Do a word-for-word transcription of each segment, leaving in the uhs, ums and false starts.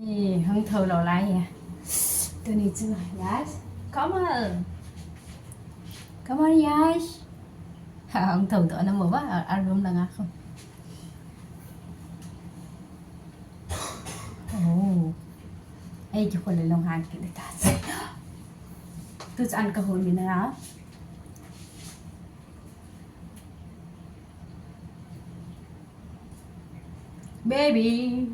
Eh, hung thou lou lai e. Tuni chu, Yash. Come on. Come on, Yash. Ha, hung thou doh na mo ba? A, a room lang a ko. Oh. Ei, kikhol le lunghang kit ta. Tu chu an kahon min a. Baby,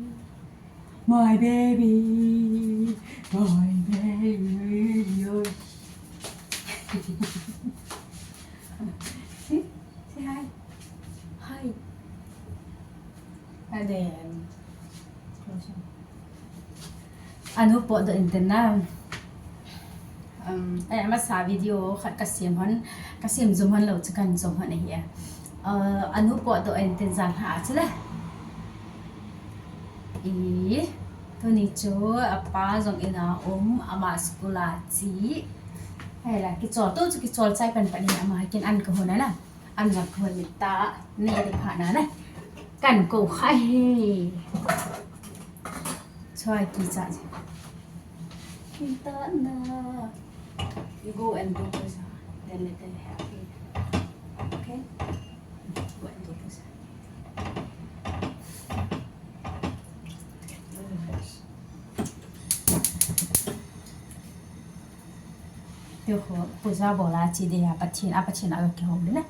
my baby, my baby. Say, say hi. Hi. And then, close. Anu potdoh intin na. Um, eh, amasa video khat kasem hon, kasem jom hon lou chu kan jom hon ahi. Uh, anu potdoh intin janhi a chule. I, tuni chu apa jong in a um, ama school a che. Ahile kichol, tu chu kichol chai pan pan hi ama kin an kahon ana. An jong kahon mit ta, nei de pha na na. Kan ko khai hi. Choi kicha. Kin ta na. You go and do this. Then let them happy. Okay? Go and do this. Tiu ho, puja bol a che ding a Pathen, a Pathen a kihou le na.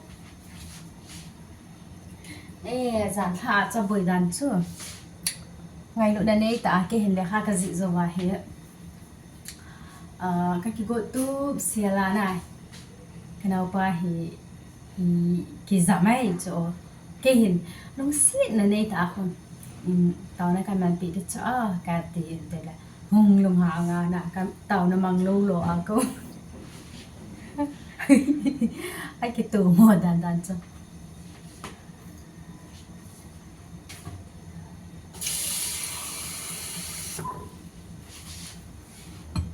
Eh, janhi a cha boi dan chu. Ngailutna nei ta a kei hin lekha kajih jou va hi. Ah, kakigo tup sela na. Kanaopa hi, hi kijam ai chu. Kei hin lungsetna nei ta a khun. Um, taona kamanpi ding chu, ah, kati inte le. Hung lunghang a na, ka taona mang lou lou a ko. Ai, kitomo dan dan chu.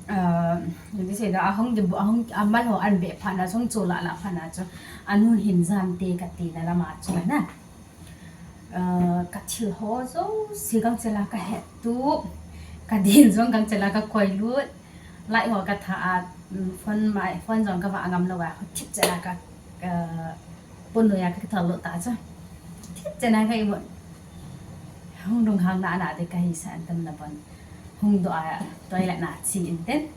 Ah, you say that, ahung di, ahung, amal ho an be pha na, sung chu la la pha na chu. Anu hin jan te kati na lama chu na. Ah, kathil ho jouse gangchela kahet tup, kadin jong gangchela kakoi lut, light ho katha a, um, phone mai, phone jong kavah ngam lou a, thip chela ka, ah, pon noiya kakithal lut ta chu. Thip chela ka imut. Hung lunghang na na de kahi sa an tam na pon. Hung doh a toilet na che intin.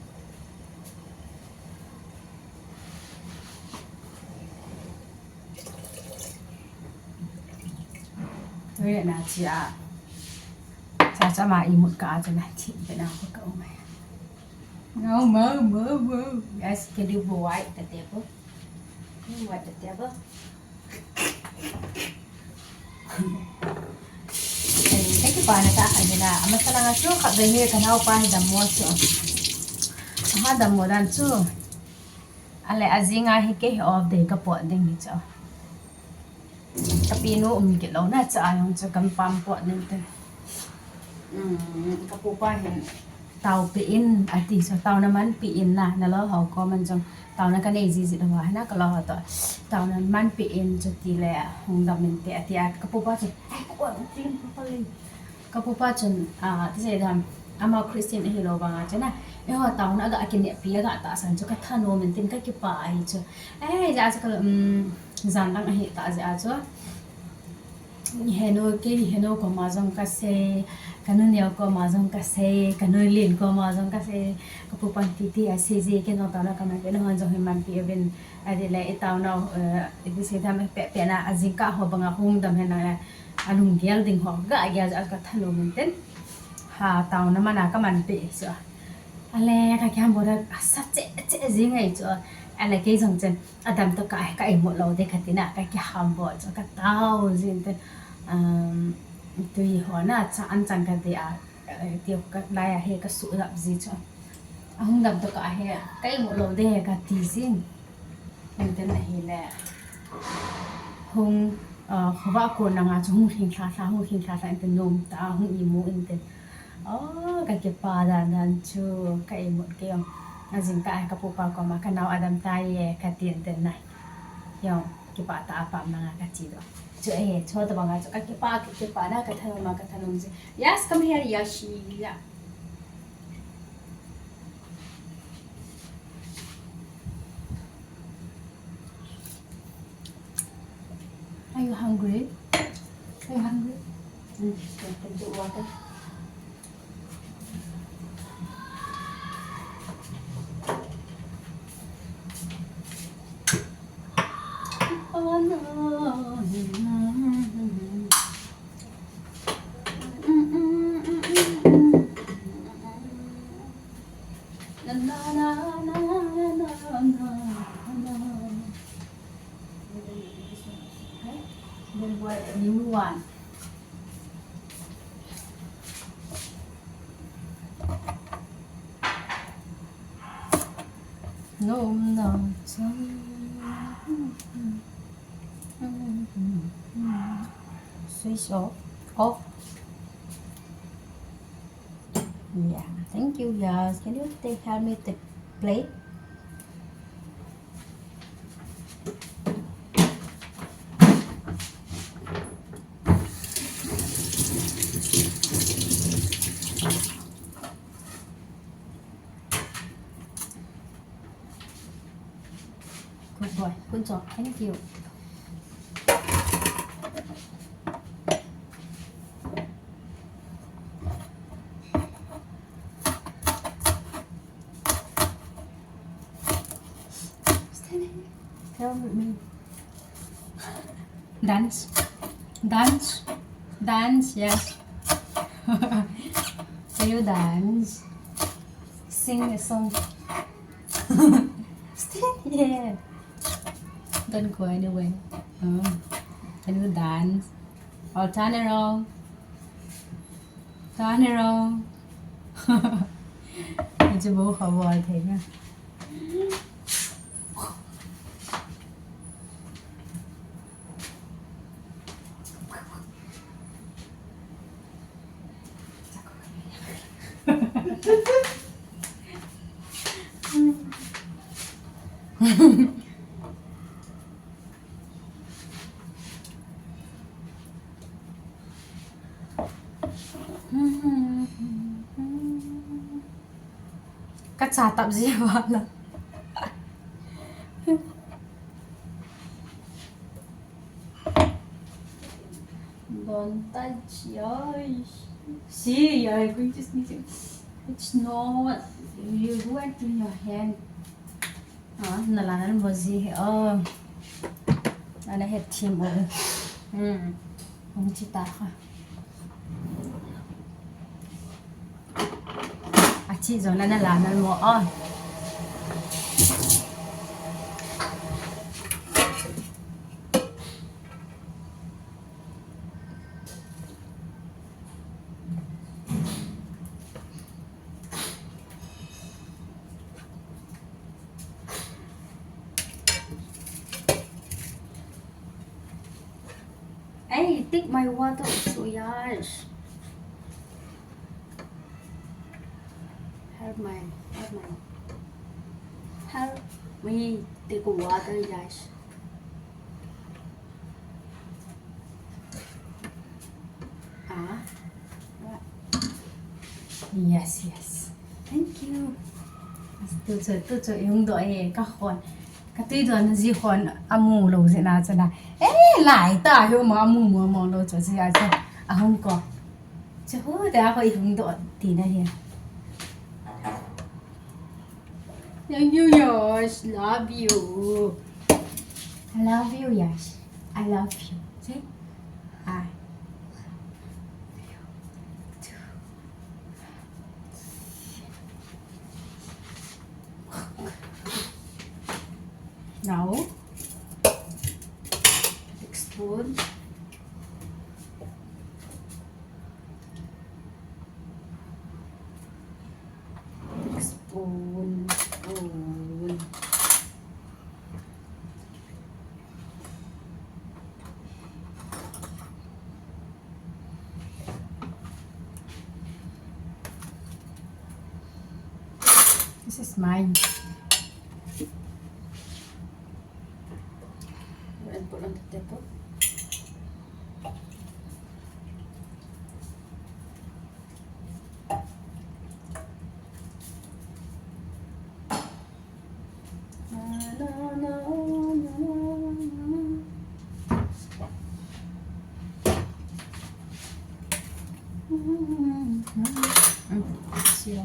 Toilet na che a. Cha cha ma imut ka a chu na thip chela ka um ai. No, mo, mo, mo. Yes, can you wipe the table? Can you wipe the table? Eh, kakipana tah khat hi na, amasa langa chu khatvei hi kanaopa hi dammo chu. Aha dammo dan chu. Ale ajing a hi kei hi off day kapot ding hi chu. Kapinu um kit lou na cha a jong chu kan pam pot ding te. Um, kapupa hin, "Taopi in," ati, so taona manpi in na, naloi ho koma jong taona kanei jiji lou a, hina kaloi ho toh. "Taona manpi in, chuti le hung dam inte," ati a, kapupa chu, "Ai, ko tin ko le." Kapupa chun, ah, ti sei dam, ama Christian ahilou vanga chun a, eiho taona aga kinehpi, aga tahsan chu kathanom in tin kakipah ahi chu. Eh, ja chu ka, um, jan dang ahi ta ja chu. Henu, kei henu koma jong kasei, kanu neo koma jong kasei, kanu len koma jong kasei, kapupan titi asei ji, kei jong taona kaman, kei jong hi manpi uvin, ati le i taona, eh, iti sei dam pe, pe na ajingkah ho banga hung dam hen na, alunggel ding ho, ga gel ja kathanom in tin. Ha, taona mana kamanpi chu. Ale, kakiham bol a, asa cheh cheh jing ahi chu. Ale, kei jong chen, adam toh ka, ka imut lou ding kati na, kakiham bol chu, katao jin tin. Um, tui ho na, cha an chan kati a, eh, tiu ka, lai a hi kasuh lap ji chu. Ahung dam toh ka hi, ka imut lou ding kati jin. Intin ahile. Hung, ah, khovah kon langa chu hung lhing lha lha, hung lhing lha lha intin nom ta, hung imu intin. Oh, kakipah dan dan chu, ka imut kei jong. Ajingkah a kapupa koma kanao adam tai e, kati intin na. Jong, kipah tah a pam langa kache doh. Chu e, chu tabanga chu kakipah, kakipah na kathanom a, kathanom ji. Yes, come here, Yashi. Yeah. Hungry? Are you hungry? Mm, can drink water. Then buy a new one. No, no. Switch off. Off. Yeah, thank you, guys. Can you take, help me take plate? Good boy. Good job. Thank you. Help me. Dance. Dance. Dance, yes. Can you dance? Sing a song. Stay here. Don't go anywhere. Oh. Can you dance? Or turn around. Turn around. It's a book of all things. Ka cha tap ji vala. Don't touch your, see, you're going to sneeze. It's not. You do it in your hand. Ah, na la na mo ji he. Oh. Ana het thim o. Hmm. Hung chi ta kha. A chi jo na na la na mo. Oh. Hey, take my water also, yes. Help my, help my, help me take water, yes. Ah. Yes, yes. Thank you. Tu chu, tu chu i hung doh e, ka khon. Ka tui doh na ji khon amu lou jeh na chu na. Eh, lai ta hi ma amu mo mo lou chu ji a chu. A hung ko. Chu hu ta ko i hung doh ti na hi. Thank you, Yash. Love you. I love you, Yash. I love you. Say, I love you too. Now, big spoon. Spoon, spoon. This is mine. And put on the table. Video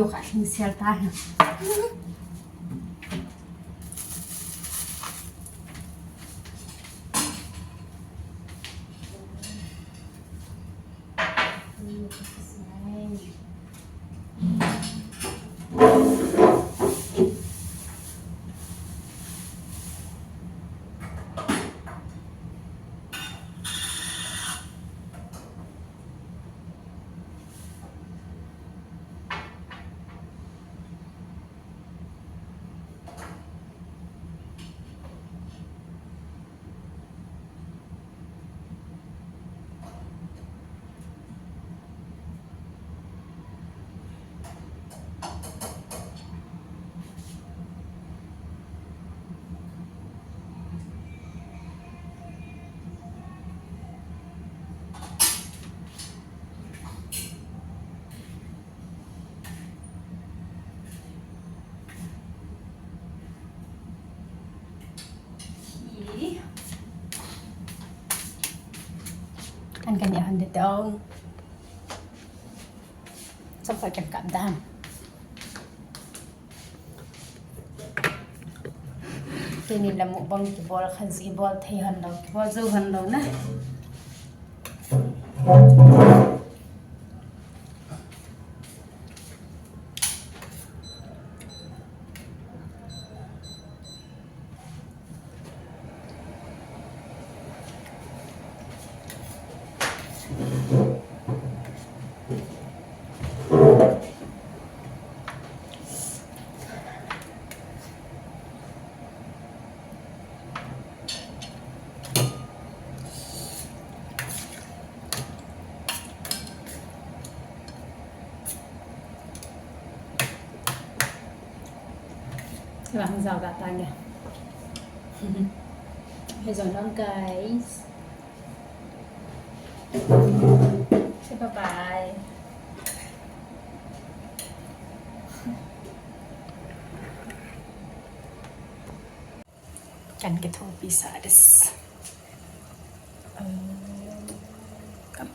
khat hing sel ta hi. An kan ya han de tong. Sab ka kap dan. Tuni la mukbang kibol kha ji bol thei han lo, kibol jou han lo na. Lang jao da tang ya. Hey, zong dong, guys. Say bye bye. Kan kithopi sa des. Um, kam.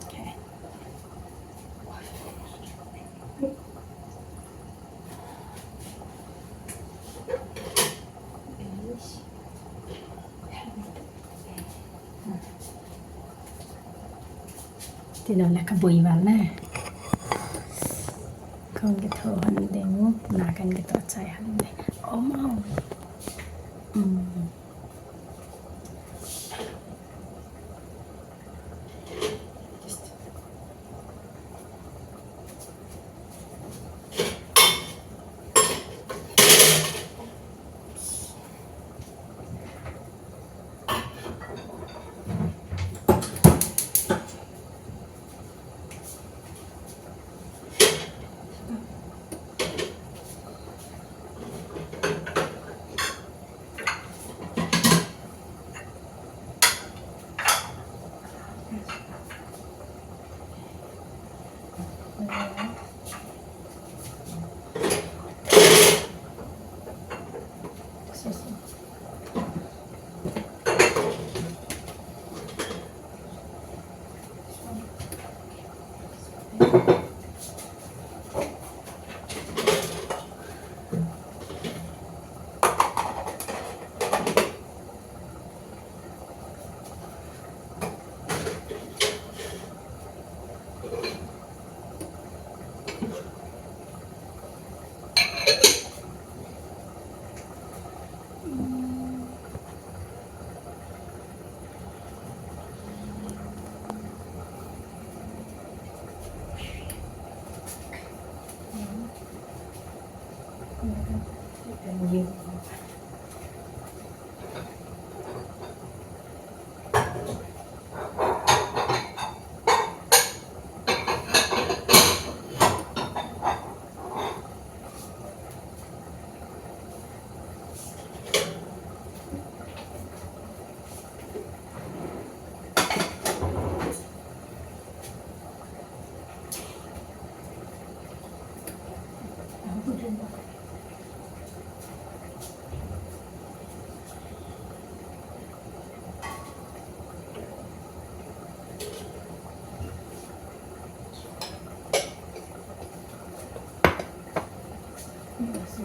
Okay. Tino na kabui val na. Kong ke tho han ding, na kan ke to chai han ding. Oh, mau. Mm.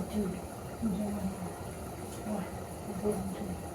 Ti, jong, wa, jong,